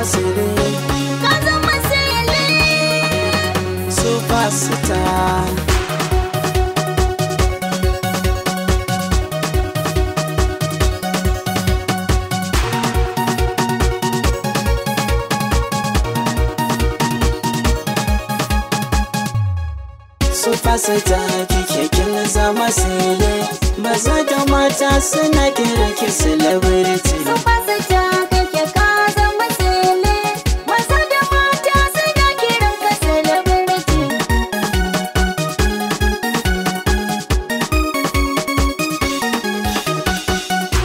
zama sele, Ka zama sele. Superstar. Superstar kike kin zama sele, maza da mata suna kira ki celebrity. Superstar kake ka zama sele, maza da mata suna kiran ka celebrity.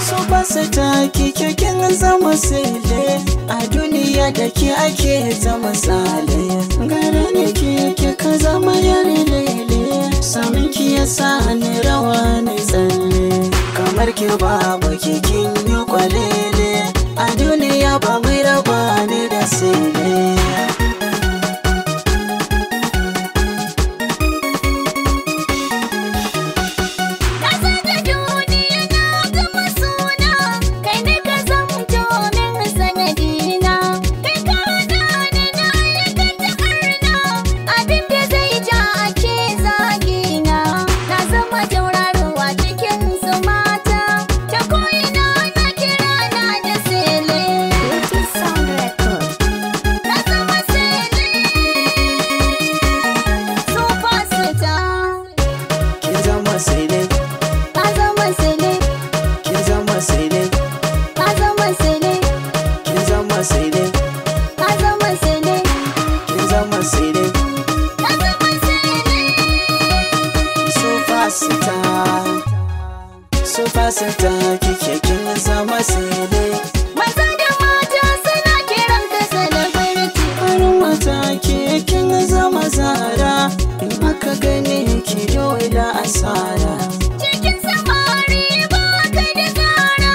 Superstar kike kin zama sele, a duniya da ke ake zama sale. Gare ni kike ka zama yare lele, samin ki yasa ni rawa ni tsalle. Kamar ki babu ki kin yi kwalele, a duniya ba mai raba ni da sele. Ka zaga duniya na gama suna, kai ne ka zamto min sanadina. Kai ka hana ni na aikata arna, abin da zai ja ake zagina. Na zama tauraruwa cikin su mata, ta ko'ina na kira na da sele. Na zama sele, superstar. Kin zama sele, Ka zama sele, kin zama sele, ka zama sele. kin zama sele, Ka zama sele, kin zama sele. ka zama sele. Superstar, superstar kike kin zama sele. Maza da mata suna kiran ka celebrity. Farin wata ke kin zama zara, in aka gane ki dole asara. Cikin samari ba ka da tsara,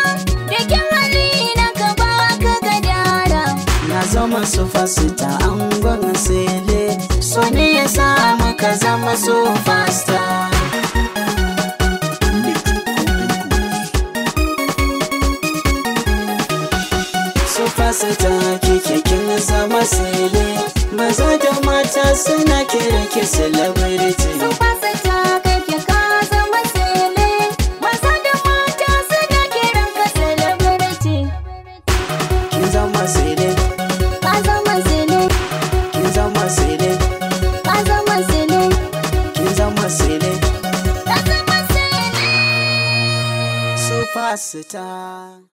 da kyan hali na ka ba ka gadara. Na zama superstar angon sele, so ne ya sa muka zama superstar. Superstar kike kin zama sele, maza da mata suna kira ki celebrity. Superstar kake ka zama sele, maza da mata suna kiran ka celebrity. Kin zama sele, Ka zama sele, kin zama sele, ka zama sele, kin zama sele. ka zama sele. Superstar.